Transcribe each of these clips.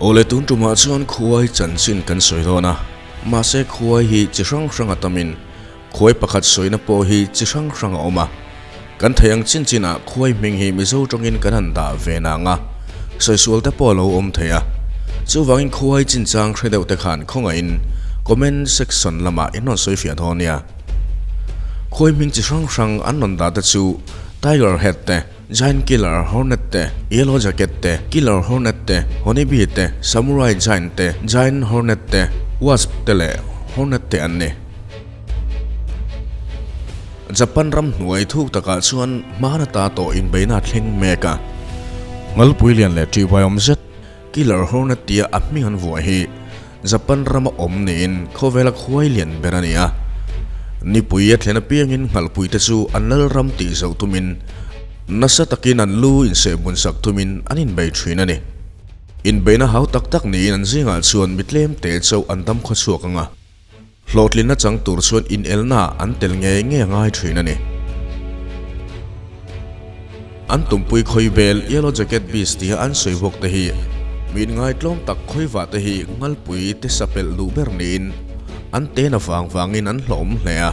Awle tun tumah chuan khuai chanchin kan sawi dawn a, mahse khuai hi chi hrang hrang a tamin khuai pakhat sawina pawh hi chi hrang hrang a awm a. Kan thei ang chin chinah khuai hming hi Mizo tawngin kan han dah ve nang a, sawisual te pawh a lo awm thei a. Chuvangin khuai chinchang hre deuh te khan khawngaihin comment section lamah in rawn sawi fiah dawn nia. Khuai hming chi hrang hrang an rawn dah te chu Tiger Head te, Giant Killer Hornet te, Yellow Jacket te, Killer Hornet te, Honey Bee te, Samurai Giant te, Giant Hornet te, Wasp te leh Hornet te an ni. Japan ram hnuai thuk takah chuan hmana ta tawh inbeihna a thleng mek a. Ngalpui lian leh ṭihbaiawm zet Killer Hornet tia a hming an vuah hi Japan rama awm niin khawvela khuai lian ber a ni a. Nipui a thlen apiangin nghalpuite chu an lal ram tih zoh tumin nasa takin an lu insehbun sak tumin an inbei ṭhin a ni. Inbeihna hau tak tak niin an zingah chuan mi tlem te chauh an dam khawchhuak ang a. Hlawhtlinna chang tur chuan inelna an tel ngei ngei a ngai thin a ni. An tumpui khawi bel Yellow Jacket Beast tia an sawi bawk te hi mi inngaitlawm tak khawivah te hi ngalpui te sa pelh duh ber niin an ten avang vangin an hlawhawm hle a.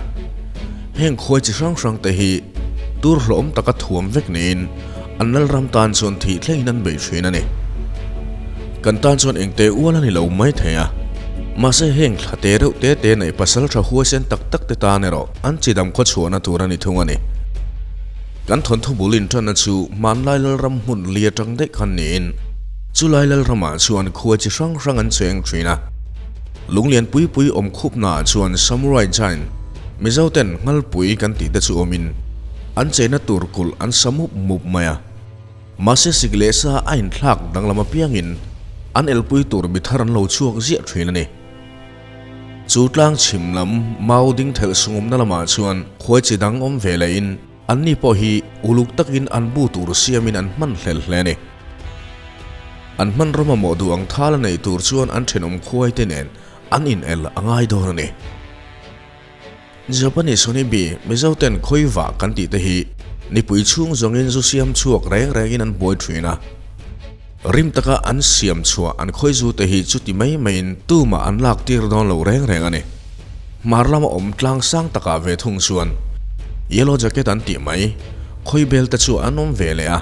Heng khuai chi hrang hrang te hi tur hlawhawm taka thuam vek niin an lalram tan chuan thih thlengin an bei thin a ni. Kan tan chuan engte ual a ni lo mai thei a. Mahse heng thla te reuh te te neih pasal tha huaisen tak tak te tan erawh an chi dam khaw chhuahna tur a ni thung a ni. Kan thawnthu bul inṭanna chu hmanlai lalram hmun li aṭang daih khan niin chulai lalramah chuan khua chi hrang hrang an cheng ṭhin a. Lunglian pui pui awm khupnaah chuan Samurai Giant, Mizoten Nghalpui kan tih te chu awmin an cheina tur kulh an sa mup mup mai a. Mahse sik leh sa a inthlak danglam apiangin an elpui tur mi thar an lo chhuak ziah thin a ni. Chu tlang chhim lam mau ding thelh sungawmna lamah chuan khuai chi dang awm ve lehin anni pawh hi uluk takin an bu tur siamin an hman hlel hle a ni. An hmanraw mamawh duh ang thal a neih tur chuan an thenawm khuai te nen an inel a ngai dawn a ni. Japanese honeybee Mizo ten khawivah kan tih te hi nipui chhung zawngin zu siam chhuak reng rengin an buai thin a. Rim taka an siam chhuah an khawi zu te hi chuti mai maiin tumah an lak tir dawn lo reng reng a ni. Hmar lama awm tlang sang takah ve thung chuan Yellow Jacket an tih mai khawi bel te chu an awm ve leh a.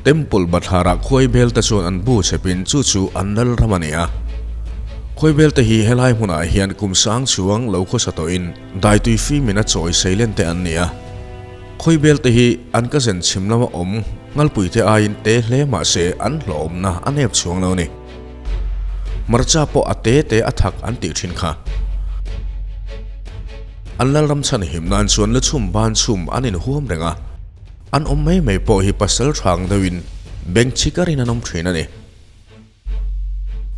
Temple bathlarah khuai bel te chuan an bu chhepin chu chu an lal ram a ni a. Khuai bel te hi helai hmunah hian kum sang chuang lo khawsa tawhin daitui fimin a chawi seilen te an ni a. Khuai bel te hi an ka zen chhim lama awm ngalpui te aiin te hle mah se an hlawhawmna a nep chuang lo a ni. Hmarcha pawh a te te a thak an tih thin kha. An lal ram chhan him nan chuan lu chhum ban chhum an inhuam reng a. An awm mai mai pawh hi pasal hrang deuhin beng chhi karin an awm thin a ni.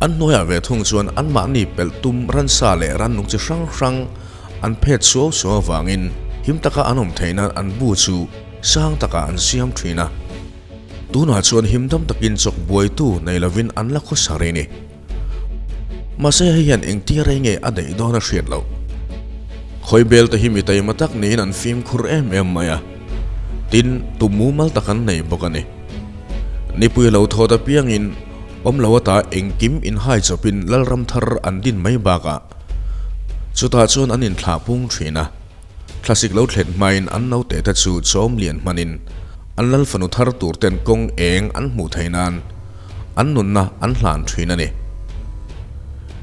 An hnuaiah ve thung chuan anmahni pelh tum ransa leh rannung chi hrang hrang an phet suau suau avangin him taka an awm theih nan an bu chu sang takah an siam thin a. Tunah chuan him dam takin chawk buaitu nei lovin an la khawsa rih a ni. Mahse hei hian engtia rei nge a daih dawn a hriat loh. Khawi bel te hi mi taima tak niin an fimkhur em em mai a, tin tum mumal tak an nei bawk a ni. Nipui lo thawt apiangin awm lo ata engkim inhai chawpin Lalram thar an din mai bakah chutah chuan an inthlah pung thin a. Thlasik lo thlen hmain an naute te chu chawm lian hmanin an lal fanu thar tur ten kawng eng an hmuh theih nan an nunna an hlan thin a ni.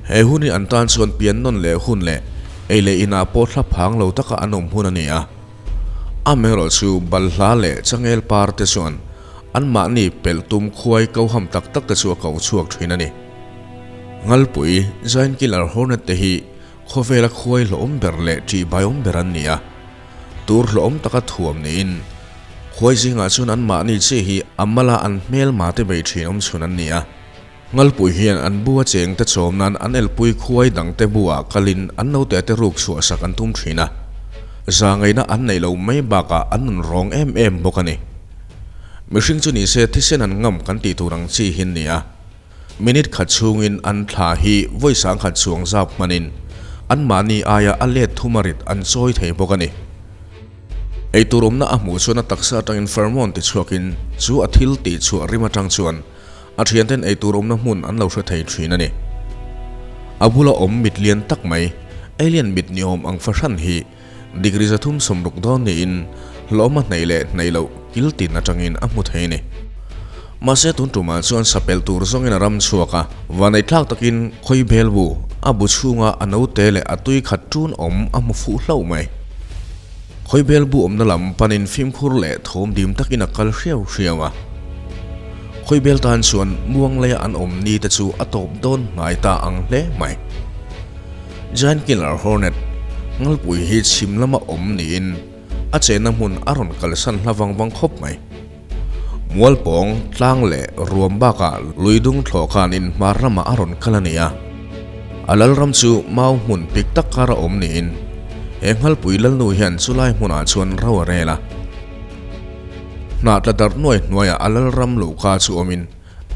He hun hi an tan chuan pian nawn leh hun leh ei leh inah pawh thla phang lo taka an awm hun a ni a. Amaherawhchu balhla leh changel par te chuan anmahni pelh tum khuai koham tak tak te chu a ko chhuak thin a ni. Ngalpui, Giant Killer Hornet te hi Khawvela khuai hlawhawm ber leh ṭihbaiawm ber an ni a, tur hlawhawm taka thuam niin khuai zingah chuan anmahni chi hi a mala an hmelma te bei ṭhin awm chhun an ni a. Ngalpui hian an bu a cheng te chawm nan an elpui khuai dang te buah kalin an naute te ruk chhuah sak an tum ṭhin a, zangaihna an neih loh mai bakah an nun rawng em em bawk a ni. Mihring chu nise thisen an ngam kan tih tur ang chi hi an ni a. Minute khat chhungin an thla hi vawi sangkhat chuang zap hmanin anmahni aia a let thum a rit an chawi thei bawk a ni. Eitur awmna a hmuh chuan a taksa atangin pheromone ti chhuakin chu a thil tih chhuah rim atang chuan A thianten eitur awmna hmun an lo hre thei thin a ni. A bula awm mit lian tak mai, alien mit ni awm ang fahran hi degree 360 dawn niin hlawm a hnaih leh hnaih loh kil tin atangin a hmu thei a ni. Mahse tun tumah chuan sapel tur zawngin a ram chhuak a, vaneitlak takin khawi bel bu, a bu chhunga a note leh a tui khat ṭun awm a hmu fuh hlauh mai. Khawi bel bu awmna lam panin fimkhur leh thawm dim takin a kal hriau hriau a. Khawi bel tan chuan muang leia an awm ni te chu a tawp dawn hnai ta ang hle mai. Giant Killer Hornet, Ngalpui hi chhim lama awm niin a chenna hmun a rawn kalsan hla vang vang khawp mai. Mualpawng, tlang leh ruam bakah lui dung thlawh khanin hmar ramah a rawn kal a ni a. A lalram chu mau hmun pik tak kar a awm niin he Nghalpui lalnu hian chulai hmunah chuan ro a rel a. Hnah tla darh nuai hnuaiah a lalram luhka chu awmin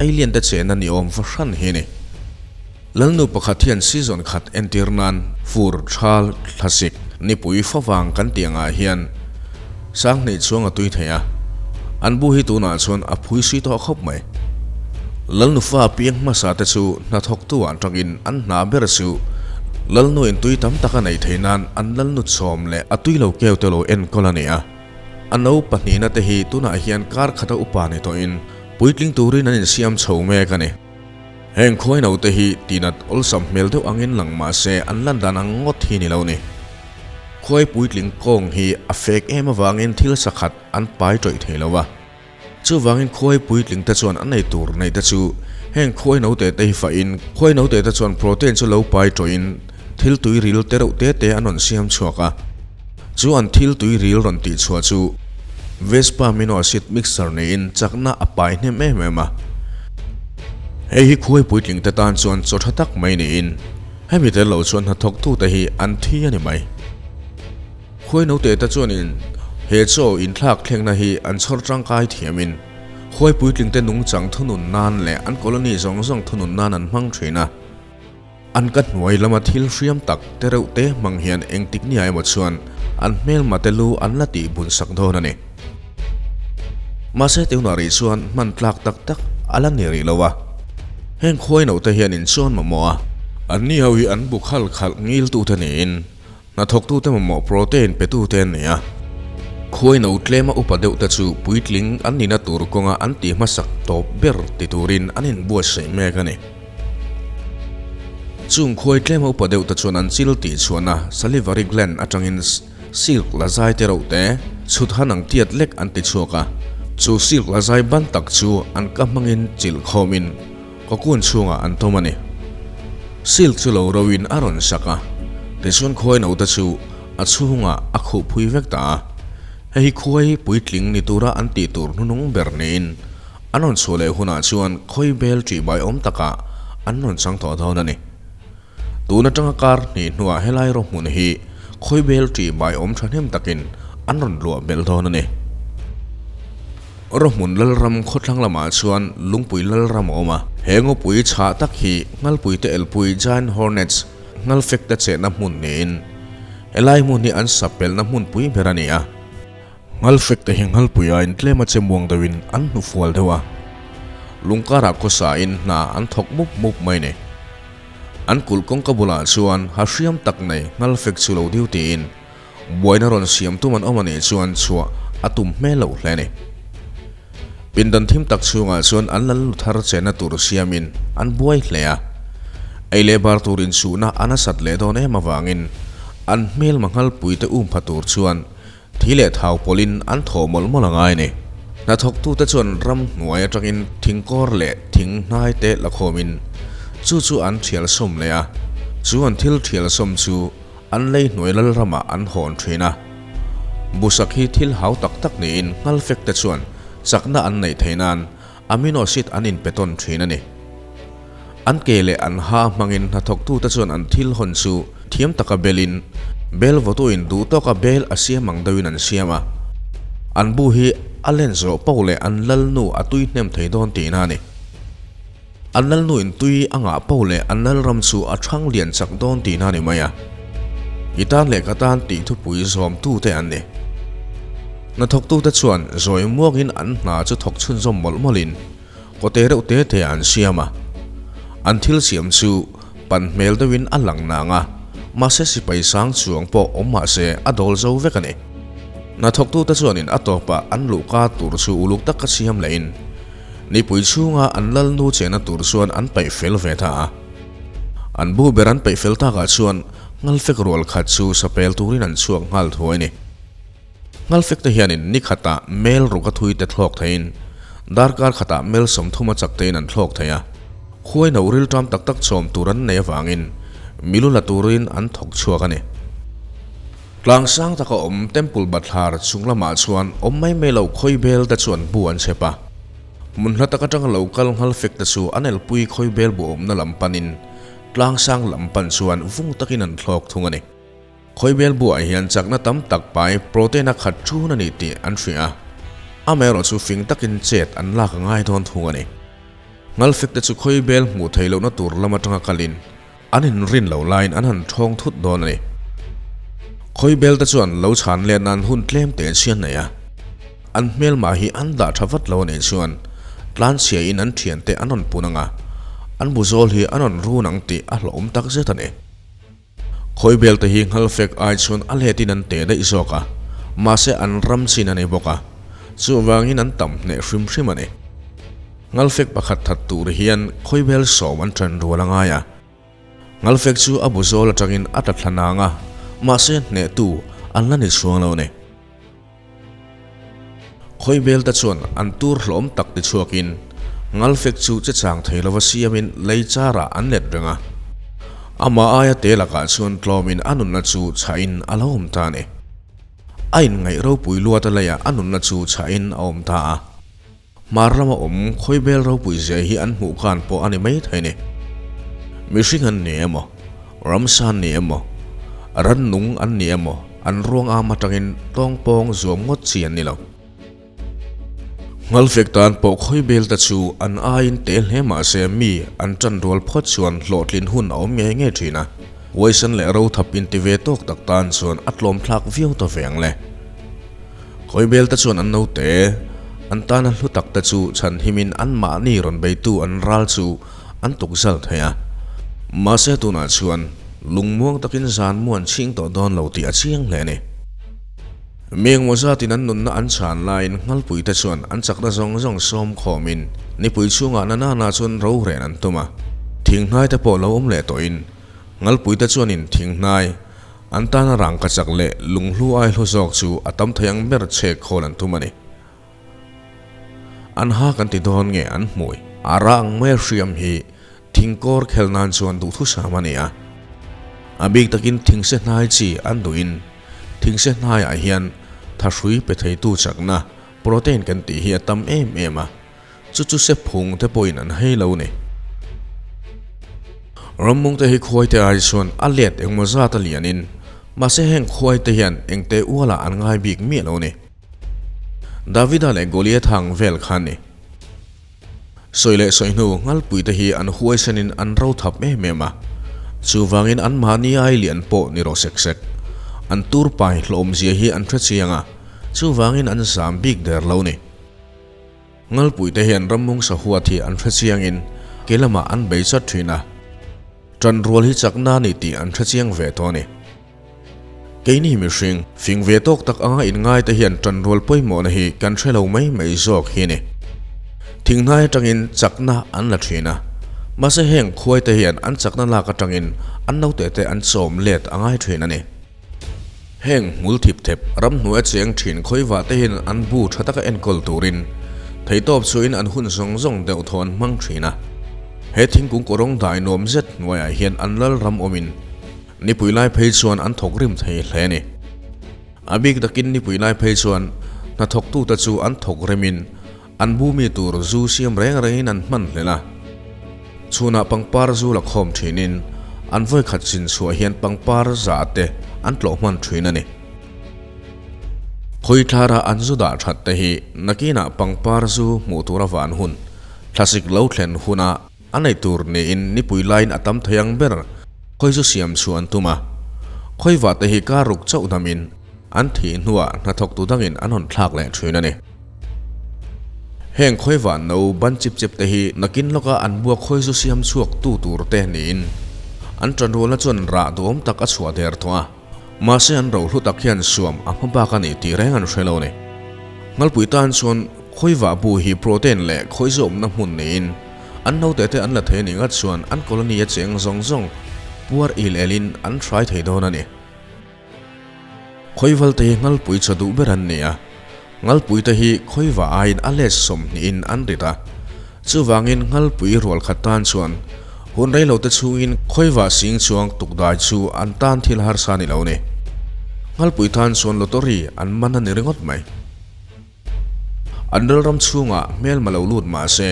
alien te chenna ni awm fahran hi a ni. Lalnu pakhat hian season khat entir nan fur, thal, thlasik, nipui favang kan tih angah hian sanghnih chuang a tui thei a, an bu hi tunah chuan a phui sui tawh khawp mai. Lalnu fa piang hmasa te chu hnathawktu ah tangin an hna ber chu Lalnu in tui tam tak a neih theih nan an Lalnu chawm leh a tui lo keu te lo enkawl a ni a. A no pahnihna te hi tunah hian kar khata upa ni tawhin puitling turin an insiam chho mek a ni. Heng khuai naute hi tinat awlsam hmel deuh angin lang mah se an lan dan ang ngawt hi ni lo ni. Khuai puitling kawng hi a fek em avangin thil sakhat an pai tawih thei lo a. Chuvangin khuai puitling te chuan an ei tur neih te chu heng khuai naute te hi fahin khuai naute te chuan protein chu lo pai tawhin thil tui ril te reuh te te an rawn siam chhuak a. Chu an thil tui ril rawn tih chhuah chu Vespa amino acid mixer niin chakna a pai hnem em em a. Hei hi khuai puitling te tan chuan chaw tha tak mai niin hemi tel lo chuan hnathawktute hi an thi a ni mai. Khuai note te chuanin he chaw inthlak thlengna hi an chhawr tangkai thiamin khuai puitling te nungchang thunun nan leh an colony zawng zawng thunun nan an hmang thin a. An ka hnuai lama thil hriam tak te reuh te hmang hian engtik nia emaw chuan an hmelma te lu an la tih bun sak dawn a ni. Mahse tunah rih chuan hman tlak tak tak a la ni rih lo a. Heng khuai no te hian in chuan mamawh a. Anni ho hi an bu khal khalh ngil tu te niin hnathawk tu te mamawh protein pe tu te an ni a. Khuai no tlema upa deuh te chu puitling an nihna tur kawnga an tih hmasak tawp ber ti turin an inbuatsaih mek a ni. Chung khuai tlema upa deuh te chuan an chil tih chhuahna salivary gland atangin silk la zai te reuh te chhut han ang tiat lek an ti chhuak a. Chu silk la zai ban tak chu an ka hmangin chilh khawmin cocoon chhungah an tawm a ni. Silk chu lo roin a rawn sak a, tichuan khuai no te chu a chhungah a khuh phui vek ta a. Hei hi khuai puitling ni tura an tih tur hnunung ber niin An rawn chhuah leh hunah chuan khawi bel ṭih bai awm takah an rawn chang tawh dawn a ni. Tun aṭanga kar hnih hnuah helai rawh hmun hi khawi bel ṭih bai awm ṭhahnem takin an rawn luah belh dawn a ni. Rawhmun Lalram khawthlang lamah chuan Lungpui Lalram a awm a. He ngawpui chhah tak hi Nghalpui te elpui Giant Hornets Nghalfek te chenna hmun niin helai hmun hi an sapelna hmunpui ber a ni a. Nghalfek te hi Nghalpui aiin tlem a che muang deuhin an hnu fual deuh a, lungkarah khawsain hna an thawk mup mup mai ni. An kulh kawngka bulah chuan ha hriam tak nei Nghalfek chu lo diu tiin buaina rawn siam tum an awm a nih chuan chhuah a tum hmel loh hle ni. Pindan thim tak chhungah chuan an lal lu thar chenna tur siamin an buai hle a, ei leh bar tur inchuhna a nasat leh dawn em avangin an hmelma Nghalpui te um pha tur chuan Thi leh thau pawlhin an thawh mawlh mawlh a ngai a ni. Hnathawktute chuan ram hnuai atangin thingkawr leh thing hnai te la khawmin chu chu an thial sawm leh a, chu an thil thial sawm chu an lei hnuai lal ramah an hawn thin a. Busak hi thil hau tak tak niin nghalfek te chuan chakna an neih theih nan amino acid an inpe tawn thin a ni. An ke leh an ha hmangin hnathawktute chuan an thil hawn chu thiam taka belin, bel vawtuin duh tawka bel a siam ang deuhin an siam a. An bu hi a len zawh poh leh an lalnu a tui hnem thei dawn tihna a ni. An lalnuin tui a ngah poh leh an lalram chu a thang lian chak dawn tihna a ni mai a. I tan leh ka tan tih thupui zawmtute an ni. Hnathawktute chuan zawi muangin an hna chu thawk chhunzawm mawlh mawlhin. Kaw te reuh te te an siam a. An thil siam chu pan hmel deuhin a lang nang a, mahse sipai sang chuang pawh awm mah se a dawl zo vek a ni. Hnathawktute chuanin a tawpah an luhka tur chu uluk taka siam lehin nipui chhunga an lalnu chena tur chuan an paih fel ve ta a. An bu ber an paih fel takah chuan ngalfek rual khat chu sapel turin an chhuak nghal thuai a ni. Ngalfek te hianin ni khatah mel ruk a thui te thlawk theiin darkar khatah mel 30 a chak tein an thlawk thei a. Khuai no rilṭam tak tak chawm tur an nei avangin milu la turin an thawk chhuak a ni. Tlang sang taka awm Temple bathlar chung lamah chuan awm mai mai lo khawi bel te chuan bu an chep a. Hmun hla tak atanga lo kal nghal fek te chu an elpui khawi bel bu awmna lam panin tlang sang lam pan chuan vung takin an thlawk thung a ni. Khawi bel buah hian chakna tam tak pai protein a khat thun a ni tih an hria a, amaherawh chu fing takin chet an lak a ngai dawn thung a ni. Nghal fek te chu khawi bel hmuh theih lohna tur lam atanga kalin An inrin loh laiin an han thawng thut dawn a ni. Khawi bel te chuan lo chhan let nan hun tlem te chhian nei a. An hmelmah hi an dah tha vat lo a nih chuan tlanchhia in an thian te an rawn pun ang a, an bu zawl hi an rawn run ang tih a hlawhawm tak zet a ni. Khawi bel te hi nghal fek ai chuan a let in an teh daih zawk a, mahse an ram chin a ni bawk a, chuvangin an tam hneh hrim hrim a ni. Ngalfek pakhat that tur hian khawibel sawm an ṭan rual a ngai a. Ngalfek chu a bu zawl aṭangin a tla thla nang a, mahse hnehtu an la ni chhuang lo a ni. Khawibel te chuan an tur hlawm tak ti chhuakin Ngalfek chu che chang thei lova siamin lei charah an let reng a. Amah aia te lakah chuan tlawmin a nunna chu chhahin a lo awm ta a ni. A inngaih ropui luat a leiah a nunna chu chhahin a awm ta a. Hmar lama awm khawibel ropui zia hi an hmuh khan pawh a ni mai thei ni. Mihring an ni emaw, ramsa an ni emaw, rannung an ni emaw an ruang am atangin tawngpawng zuam ngawt chi an ni lo. Nghalfek tan pawh khawibel te chu an aiin te hle mah se mi an tan rual phawt chuan hlawhtlin hun a awm ngei ngei thin a, huaisan leh rothap inti ve tawk tak tan chuan a tlawmthlak viau ta ve ang le. Khawibel te chuan an naute, an tana hlu tak te chu chhanhimin anmahni rawn beitu an ral chu an tukzal thei a. Mahse tunah chuan lungmuang takin zan mu an chhing tawh dawn lo tih a chiang hle a ni. Mi engmaw zatin an nunna an chhan laiin Nghalpui te chuan an chakna zawng zawng sawm khawmin nipui chhungah na nana chuan rorel an tum a. Thinghnai te pawh lo awm leh tawhin Nghalpui te chuanin thinghnai An tana rangkachak leh lunghlu ai hlu zawk chu a tam thei ang ber chhek khawl an tum a ni. An ha kan ti dawn nge an hmui? A rah ang mai a hriam hi thingkawr khel nan chuan duhthusam a ni a. A bik takin thingse hnai chi an duhin thingse hnaiah hian thahrui pe theitu chakna protein kan tih hi a tam em em a. Chu chu se phung te pawhin an hei lo ni. Rammung te hi khuai te ai chuan a let engmaw zat a lianin, mahse heng khuai te hian engte ualah an ngai bik miah lo ni. Davida leh Goliath ang vel kha ni. Sawi leh sawi hnu Nghalpui te hi an huaisenin an ro thap em em a, chuvangin anmahni ai lian pawh ni rawh sek sek. An tur pai hlawmzia hi an hre chiang a, chuvangin an zam bik der lo ni. Ngalpuite hian rammung sahuat hi an hre chiangin ke lamah an bei chat thin a, ṭan rual hi chakna a ni tih an hre chiang ve tawh a ni. Keini mihring, fing ve tawk tak anga inngaite hian ṭan rual pawimawhna hi kan hre lo mai mai zawk hi a ni. Thinghnai atangin chakna an la thin a, mahse heng khuaite hian an chakna lak atangin an naute te an chawm let a ngai thin a ni. Heng hmul thip thep ramhnuai a cheng thin khawivah te hian an bu tha taka enkawl turin theihtawp chuahin an hun zawng zawng deuh thaw an hmang thin a. He thingkung kawrawng dai nuam zet hnuaiah hian an lal ram awmin nipui lai phei chuan an thawk rim thei hle a ni. A bik takin nipui lai phei chuan hnathawktute chu an thawk rimin an bu mi tur zu siam reng rengin an hman hlel a. Chhunah pangpar zu la khawm thinin an vawikhat chin chhuah hian pangpar zah te an tlawh hman thin a ni. Khawithlara an zu dah that te hi nakinah pangpar zu hmuh tura van hun, thlasik lo thlen huna a nei tur niin nipui laiin a tam thei ang ber khawi zu siam chhuah an tum a. Khawivah te hi kar ruk chauh damin an thih hnuah hnathawktu dangin an hawn thlak leh thin a ni. Heng khawiva no ban chip chep te hi nakin lawka an buak khawi zu siam chhuak tu tur te niin an ṭanrualna chuan rah duhawm tak a chhuah der tawh a. Mahse an rohlu tak hian suam a hma bak a ni tih reng an hre lo ni. Ngalpui tan chuan khawiva bu hi protein leh khawi zawmna hmun niin an naute te an la thei ni ngat chuan an colony a cheng zawng zawng puar il elin an hrai thei dawn a ni. Khawival te hi ngalpui chaw duh ber an ni a, ngalpui te hi khawiva aiin a let sawmhnihin an rit a. Chuvangin ngalpui rual khat tan chuan hun reilo te chhungin khawiva sing chuang tukdai chu an tan thil harsa ni lo ni. Ngalpui tan chuan lottery an man a ni ringawt mai. An rilram chhungah hmelma lo lut mah se,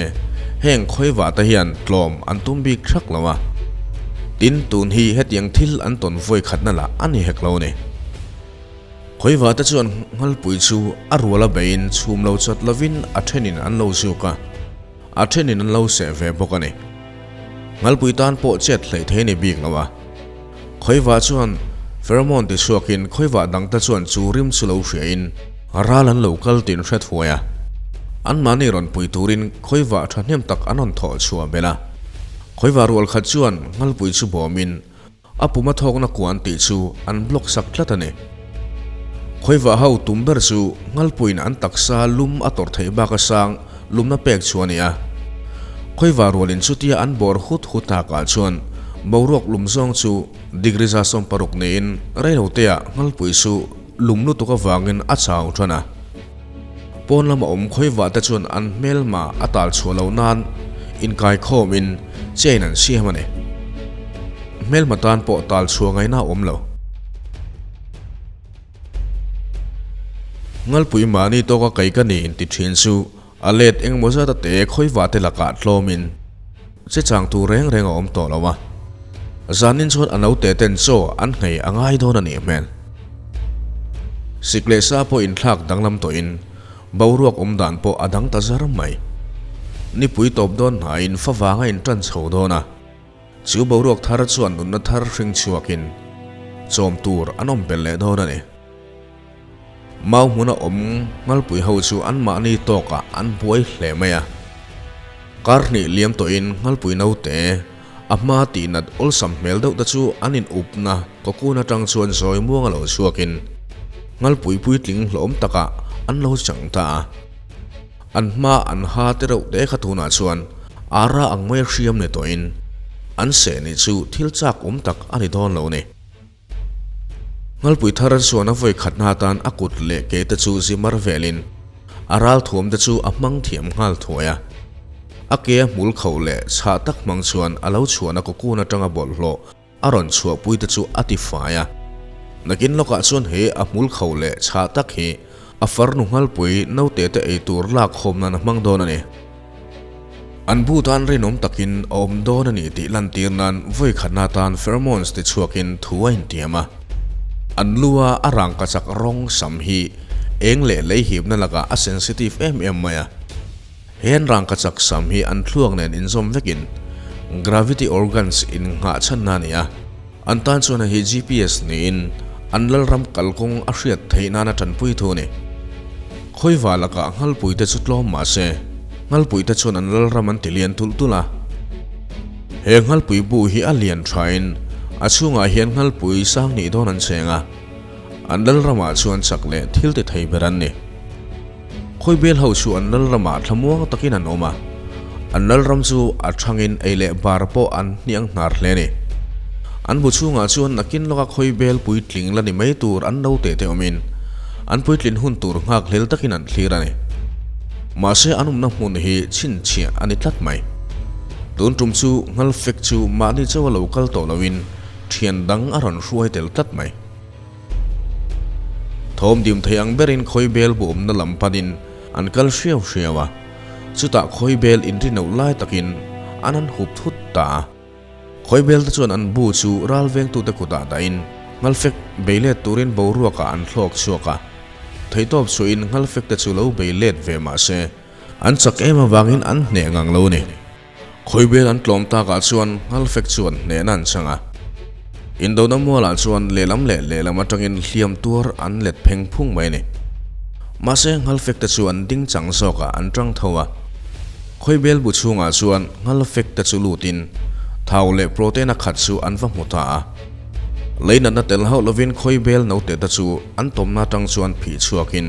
heng khawivah te hian tlawm an tum bik thak lo a. Tin, tun hi hetiang thil an tawn vawi khatna lah a ni hek lo ni. Khawivah te chuan Nghalpui chu a rual a beiin chhum lo chawt lovin a thenin an lo zuk a, a thenin an lo seh ve bawk a ni. Nghalpui tan pawh chet hleih thei a ni bik lo a. Khawivah chuan pheromone ti chhuakin khawivah dangte chuan chu rim chu lo hriain ral an lo kal tin hre thuai a. Anmahni rawn pui turin khawivah thahnem tak an rawn thawh chhuah belh a. Khawivah rual khat chuan Nghalpui chu bawmin a pum a thawkna kuan tih chu an block sak tlat a ni. Khawivah ho tum ber chu Nghalpuiin an taksa lum a tawrh theih bak a sang lumna pek chu a ni a. Khawivah rualin chutia an bawr hut hut takah chuan boruak lum zawng chu degree 16 niin reiloteah Nghalpui chu lum lutuk avangin a chau tan a. Pawn lama awm khawivah te chuan an hmelma a tal chhuah loh nan inkaikhawmin chain an siam a ni. Hmelma tan pawh tal chhuah ngaihna a awm lo. Ngalpui mahni tawka kei ka ni inti thin chu a let engmaw zat a te khawiva te lakah tlawmin che chang tur reng reng a awm tawh lo a. Zanin chuan a naute ten chaw an nghei a ngai dawn a nih hmel. Sik leh sa pawh inthlak danglam tawhin boruak awm dan pawh a dang ta zar mai. Nipui tawp dawn hnaiin favang a intan chho dawn a. Chu boruak thar chuan nunna thar hring chhuakin chawm tur an awm belh leh dawn a ni. Mau hmuna awm Nghalpui ho chu anmahni tawkah an buai hle mai a. Kar hnih liam tawhin Nghalpui naute a hma tihnat awlsam hmel deuh te chu an in upna cocoon atang chuan zawi muang a lo chhuakin Nghalpui puitling hlawm takah an lo chang ta a. An hma an ha te reuh te kha tunah chuan ara ang mai a hriam ni tawhin an seh nih chu thil chak awm tak a ni dawn lo ni. Nghalpui thar chuan a vawi khatna atan a kut leh ke te chu zi mar velin a ral thuam te chu a hmang thiam nghal thuai a. A ke a hmul kho leh chhah tak hmang chuan a lo chhuahna cocoon atanga bawlhhlawh A rawn chhuahpui te chu a ti fai a. Nakin lawkah chuan he a hmul kho leh chhah tak hi a farnu nghalpui naute te ei tur lak khawm nan a hmang dawn a ni. An bu tan rinawm takin a awm dawn a ni tih lantir nan vawi khatna tan pheromones ti chhuakin thu a intiam a. An lu a a rangkachak rawng sam hi eng leh lei hipna lakah a sensitive em em mai a. He an rangkachak sam hi an thluak nen inzawm vekin gravity organs in nghah chhanna a ni a, an tan chuan hei hi GPS niin an lalram kalkawng a hriat theih nana tanpui thu a ni. Khawiva lakah Nghalpui te chu tlawm mah se, Nghalpui te chuan an lalram an ti lian tulh tulh a. He Nghalpui bu hi a lian thain a chhungah hian Nghalpui sang nih dawn an cheng a, an lalramah chuan chak leh thil ti thei ber an ni. Khawibel ho chu an lalramah thlamuang takin an awm a, an lalram chu a thangin ei leh bar pawh an hniang hnar hle a ni. An bu chhungah chuan nakin lawka khawibel puitling la ni mai tur an lo teh te awmin, an puitlin hun tur nghak hlel takin an thlir a ni. Mahse an awmna hmun hi chhinchhiah a ni tlat mai. Tun tum chu Nghalfek chu mahni chauha lo kal tawh loin thian dang a rawn hruai tel tlat mai. Thawm dim thei ang berin khawibel bu awmna lam panin an kal hriau hriau a, chutah khawibel inrinoh lai takin an han hup thut ta a. Khawibel te chuan an bu chu ral vengtute kutah dahin Nghalfek bei let turin boruakah an thlawk chhuak a. Theihtawp chhuahin Nghalfek te chu lo bei let ve mah se, an chak em avangin an hneh ngang lo a ni. Khawibel an tlawm takah chuan Nghalfek chuan hnehna an chang a. Indona mualah chuan lehlam leh lehlam atangin hliam tuar an let pheng phung mai a ni. Mahse ngalfek te chu an ding chang zawk a, an tang tho a. Khawibel bu chhungah chuan ngalfek te chu lutin thau leh protein a khat chu an va hmu ta a. Lei natna tel hauh lovin khawibel note te chu an tawmna atang chuan phih chhuakin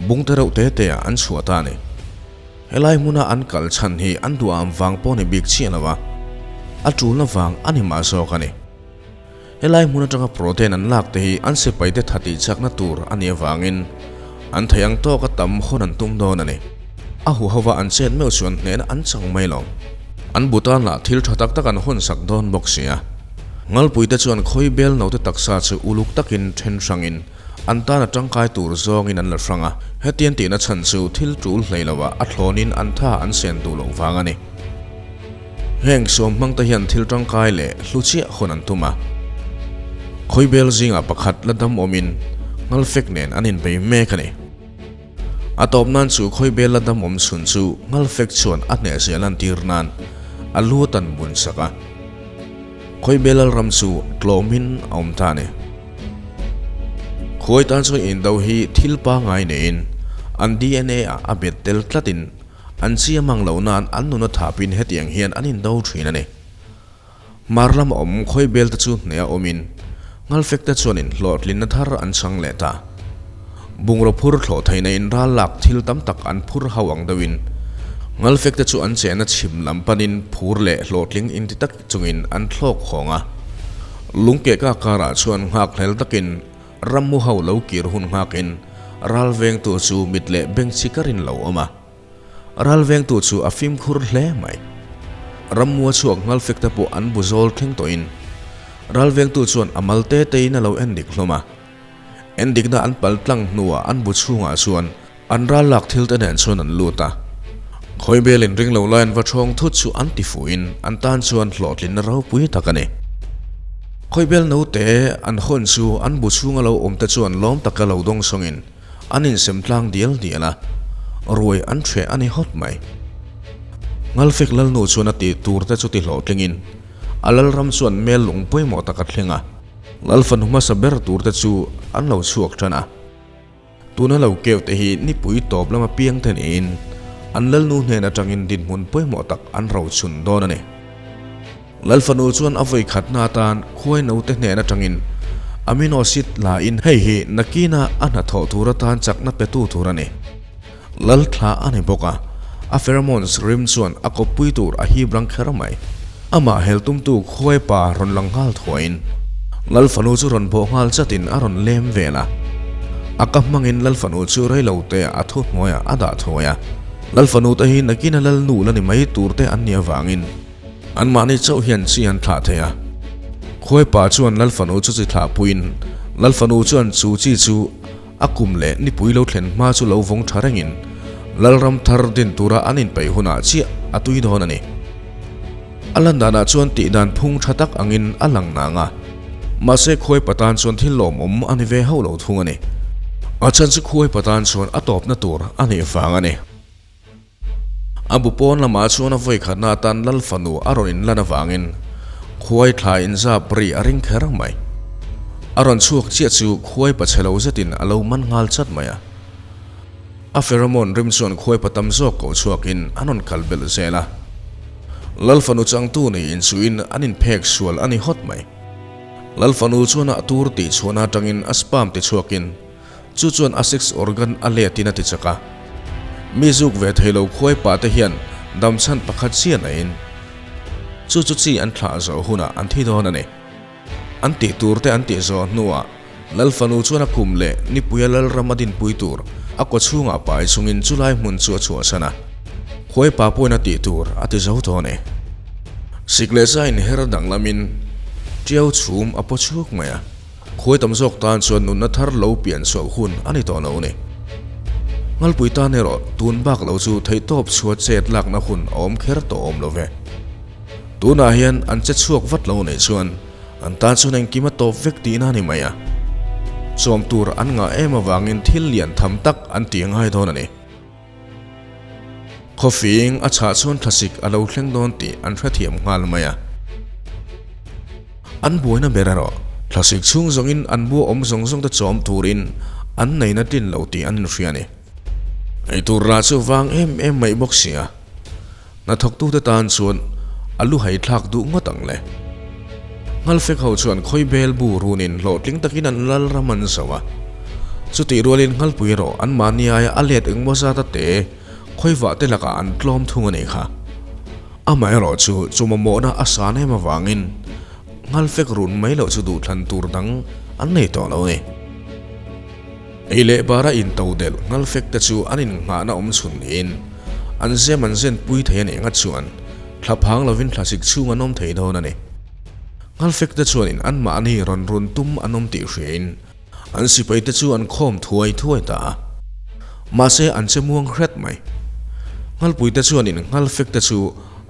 bung te reuh te te ah an chhuah ta a ni. Helai hmuna an kal chhan hi an duham vang pawh ni bik chiah lo a, a tulna vang a ni mah zawk a ni. Helai hmun atanga protein an lak te hi an sipaite tha tih chakna tur a nih avangin an thei ang tawka tam hawn an tum dawn a ni. A huhova an chet meuh chuan hnehna an chang mai lo. An butan lah thil tha tak tak an hawn sak dawn bawk si a. Ngalpuite chuan khawi bel note taksa chu uluk takin then hrangin an tan a tangkai tur zawngin an la hrang a. Hetiang tihna chhan chu thil tul hlei loah a thlawnin an tha an sen duh loh vang a ni. Heng suam hmangte hian thil tangkai leh hlu chiah hawn an tum a. Khawibel zingah pakhat la dam awmin Ngalfek nen an inbei mek a ni. A tawp nan chu Khawibel la dam awm chhun chu Ngalfek chuan a hnehzia lantir nan a lu a tan bun sak a. Khawibel lalram chu tlawmin a awm ta a ni. Khuai tan chuan indo hi thil pangngai neiin an DNA ah a bet tel tlatin An chi a mang loh nan an nun a thapin hetiang hian an indo thin a ni. Hmar lama awm khawi bel te chu hneh a awmin Ngalfek te chuanin hlawhtlinna thar an chang leh ta. Bungraw phur thlawh theihna in ral lak thil tam tak an phur ho ang deuhin Ngalfek te chu an chehna chhim lam panin phur leh hlawhtling inti tak chungin an thlawk hawng a. Lungkehka karah chuan nghakhlel takin Rammu ho lo kir hun nghakin ral vengtu chu mit leh beng chi ka rin lo awm a. Ral vengtu chu a fimkhur hle mai. Rammua chhuak ngalfek te pawh an bu zawl thleng tawhin ral vengtu chuan a mal te tein a lo en dik hlawm a. En dikna an pal tlang hnuah an bu chhungah chuan an ral lak thil te nen chuan an lut a. Khawibel in ring lo lai an va thawng thut chu an ti fuhin an tan chuan hlawhtlinna ropui tak a ni. Khawibel note an hawn chu an bu chhunga lo awm te chuan lawm taka lo dawng sawngin an insem tlang dial dial a, ruai an hreh a ni hawt mai. Ngalfek Lalnu chuan a tih tur te chu ti hlawhtlingin a Lalram chuan mel lung pawimawh tak a thleng a, Lalfanu hmasa ber tur te chu an lo chhuak tan a. Tuna lo keu te hi nipui tawp lama piang te niin an lalnu hnen atangin dinhmun pawimawh tak an rochun dawn a ni. Lalfanu chuan a vawi khatna atan khuai note hnen atangin amino acid la in hei hi nakina a hnathawh tur atan chakna petu tur a ni. Lalthla a ni bawk a, a pheromones rim chuan a kawppui tur a hip rang kher mai. Amah hel tumtu khuai pa rawn lang nghal thuaiin Lalfanu chu rawn bawh nghal chatin a rawn lem vel a. A ka hmangin Lalfanu chu reilote a thu hnuaiah a dah thuai a. Lalfanu te hi nakina Lalnu la ni mai tur te an nih avangin anmahni chauh hian chi an thlah thei a. Khuai pa chuan Lalfanu chu chi thlah puiin Lalfanu chuan chu chi chu a kum leh nipui lo thlen hma chu lo vawng tha rengin Lalram thar din tura an inpeih hunah chiah a tui dawn a ni. A lan danah chuan tih dan phung tha tak angin a lang nang a, mahse khuai patan chuan thil lawmawm a ni ve hauh lo thung a ni. A chhan chu khuai patan chuan a tawpna tur a nih vang a ni. A bu pawn lamah chuan a vawi khatna atan Lal fanu a rawn inlan avangin khuai thla inzap ri a ring kher mai. A rawn chhuak chiah chu khuai pa chhe lo zetin a lo man nghal chat mai a. A pheromone rim chuan khuai pa tam zawk ko chhuakin an rawn kal belh zel a. Lal fanu changtu nei inchuhin an inphek sual a ni hawt mai. Lal fanu chuan a tur tih chhuahna atangin a sperm ti chhuakin Chu chuan a sex organ a letin a ti chak a. Mi zuk ve thei lo khuai pah te hian damchhan pakhat chiah naiin chu chu chi an thlah zawh hunah an thi dawn a ni. An tih tur te an tih zawh hnuah Lalfanu chuan a kum leh nipuia Lalram a dinpui tur a kaw chhungah pai chungin chulai hmun chu a chhuahsan a. Khuai pa pawhin a tih tur a ti zo dawn e. Sik leh za inher danglamin tiau chhum a paw chhuk mai a. Khuai tam zawk tan chuan nunna thar lo pian chhuah hun a ni tawh lo ni. Ngalpui tan erawh tun bak lo chu theihtawp chhuah chet lakna hun a awm kher tawh awm lo ve. Tunah hian an che chhuak vat lo nei chuan an tan chuan engkim a tawp vek tihna a ni mai a. Chawm tur an ngah em avangin thil lian tham tak an ti ngai dawn a ni. Khawfing a chhah chuan thlasik a lo thleng dawn tih an hrethiam nghal mai a. An buaina ber erawh thlasik chhung zawngin an bua awm zawng zawng te chawm turin an neihna tlin lo tih an inhria a ni. Eitur lah chu vang em em mai bawk si a, hnathawktute tan chuan a lu haithlak duh ngawt ang le. Ngalfek ho chuan khawi bel bu runin hlawhtling takin an lal ram an zo a. Chutih rualin Ngalpui erawh anmahni aia a let engmaw zat a te khawivah te lakah an tlawm thung a nih kha. Amaherawh chu chu mamawhna a san em avangin Ngalfek run mai loh chu duhthlan tur dang an nei tawh lo a ni. Ei leh bara into delh Ngalfek te chu an innghahna awm chhun niin an zem an zen pui thei a nih ngat chuan thla phang lovin thlasik chhung an awm thei dawn a ni. Ngalfek te chuanin anmahni rawn run tum an awm tih hriain an sipai te chu an khawm thuai thuai ta a. Mahse an che muang hret mai. Ngalpui te chuanin Ngalfek te chu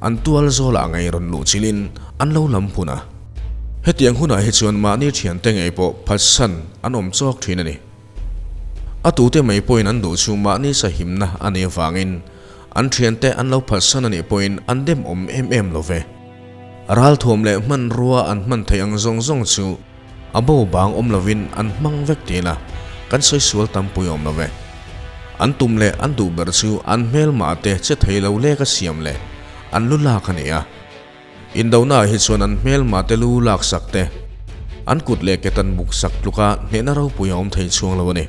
an tual zawlah ngei rawn luh chilhin an lo lam phun a. Hetiang hunah hi chuan mahni thiante ngei pawh phatsan an awm chawk thin a ni. A tute mai pawhin an duh chu mahni sahimna a nih avangin an thiante an lo phatsan a nih pawhin an dem awm em em lo ve. Ralthuam leh hmanrua an hman theih ang zawng zawng chu a bo bang awm lovin an hmang vek tih ila kan sawi sual tampui awm lo ve. An tum leh an duh ber chu an hmelmah te che thei lo lek a siam leh an lu lak a ni a. Indonaah hi chuan an hmelma te lu lak sak te, an kut leh ke tan buk sak tluka hnehna ropui a awm thei chhuang lo a ni.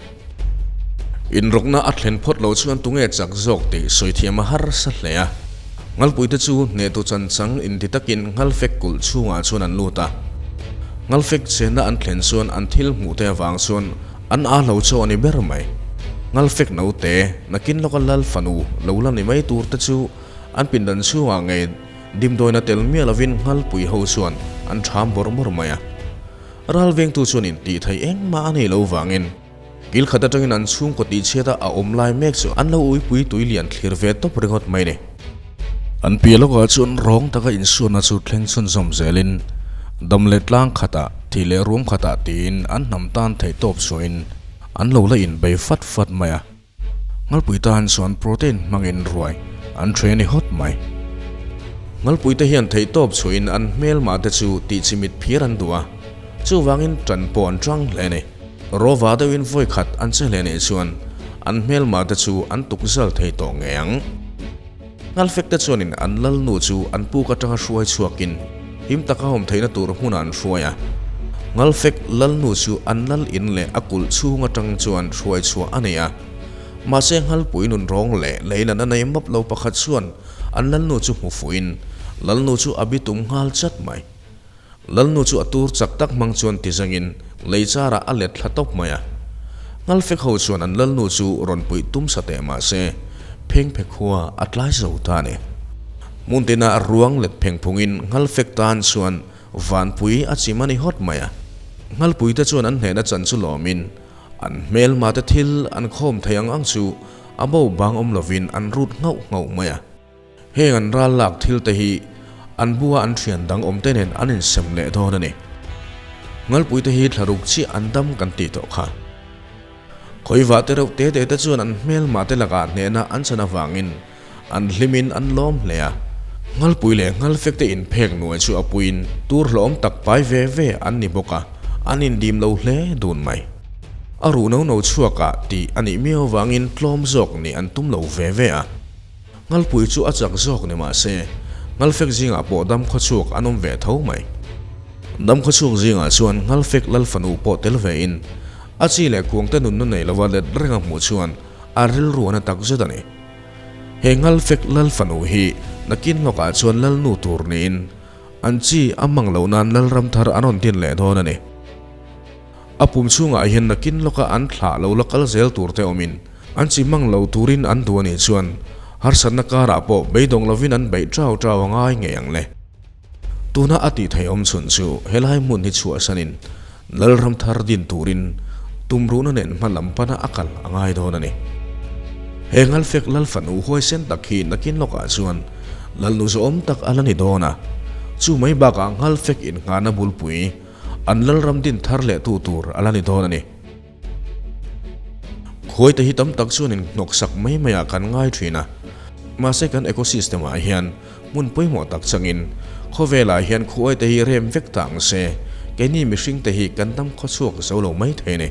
Inrawkna a thlen phawt loh chuan tunge chak zawk tih sawi thiam a harsa hle a. Ngalpuite chu hnehtu chanchang inti takin Ngalfek kulh chhungah chuan an lut a. Ngalfek chenna an thlen chuan an thil hmuh te avang chuan an aa lo chaw a ni ber mai. Ngalfek naute, nakin lawka lal fanu lo la ni mai tur te chu an pindan chhungah ngei Dimdawina tel miah lovin Nghalpui ho chuan an ṭham bawrh bawrh mai a. Ral vengtu chuan intih theih engmah a nei lo vangin kil khat aṭangin an chhungkaw tihchhiata a awm lai mek chu an lo uipui tui lian thlir ve tawp ringawt mai ni. An piah lawkah chuan rawng taka insuanna chu thleng chhunzawm zelin dam leh tlang khatah, thih leh ruam khatah tiin an hnam tan theih tawp chhuahin an lo la inbei fat fat mai a. Ngalpui tan chuan protein hmangin ruai an ṭhe ni hawt mai. Ngalpuite hian theihtawp chhuahin an hmelmah te chu tihchimit phiar an duh a, chuvangin ṭan pawh an ṭang hle a ni. Rawva deuhin vawi khat an che hle nih chuan an hmelmah te chu an tukzal thei tawh ngei ang. Ngalfek te chuanin an lalnu chu an puk atanga hruai chhuakin him taka awm theihna tur hmunah an hruai a. Ngalfek lalnu chu an lal in leh a kulh chhung atang chuan hruai chhuah a nei a. Mahse Ngalpui nun rawng leh leilan a nei map lo pakhat chuan an lalnu chu hmu fuhin lalnu chu a bitum nghal chat mai. Lalnu chu a tur chak tak hmang chuan tizangin lei charah a let thla tawp mai a. Ngalfek ho chuan an lalnu chu rawn puih tum sa teh mah se, phengphe khua a tlai zo ta a ni. Hmun tina ruang let pheng phungin Ngalfek tan chuan vanpui a chim a ni hawt mai a. Ngalpuite chuan an hnehna chan chu lawmin an hmelma te thil an khawm thei ang ang chu a bo bang awm lovin an rut nghauh nghauh mai a. Heng an ral lak thil te hi an bua an thian dang awm te nen an insem leh dawn a ni. Ngalpui te hi thlaruk chiah an dam kan tih tawh kha. Khawivah te reuh te te te chuan an hmelmah te lakah hnehna an chan avangin an hlimin an lawm hle a. Ngalpui leh Ngalfek te inphek nuai chu a puiin tur hlawm tak pai ve ve an ni bawk a, an indim lo hle dun mai. A ruh no no chhuakah tih a nih miau avangin tlawm zawk nih an tum lo ve ve a. Ngalpui chu a chak zawk ni mah se, Ngalfek zingah pawh dam khawchhuak an awm ve tho mai. Dam khawchhuak zingah chuan Ngalfek lal fanu pawh tel vein a chi leh kuangte nunna nei lova let reng a hmuh chuan a rilru a na tak zet a ni. He Ngalfek lal fanu hi nakin lawkah chuan lalnu tur niin an chi a hmang loh nan lalram thar an rawn din leh dawn a ni. A pum chhungah hian nakin lawka an thlah lo la kal zel tur te awmin an chi hmang lo turin an duh a nih chuan harsatna karah pawh beidawng lovin an beih chau chau a ngai ngei ang le. Tuna a tih theih awm chhun chu helai hmun hi chhuahsanin Lalram thar din turin tumruhna nen hma lam pana a kal a ngai dawn a ni. He Ngalfek Lal fanu huaisen tak hi nakin lawkah chuan Lalnu zawhawm tak a la ni dawn a, chu mai bakah Ngalfek innghahna bulpui An lalram din thar leh tu tur a la ni dawn a ni. Khuaite hi tam tak chuan inhnawksak mai maiah kan ngai thin a, mahse kan ecosystem ah hian hmun pawimawh tak changin khawvelah hian khuaite hi rem vek ta ang se, keini mihringte hi kan dam khawchhuak zo lo mai thei a ni.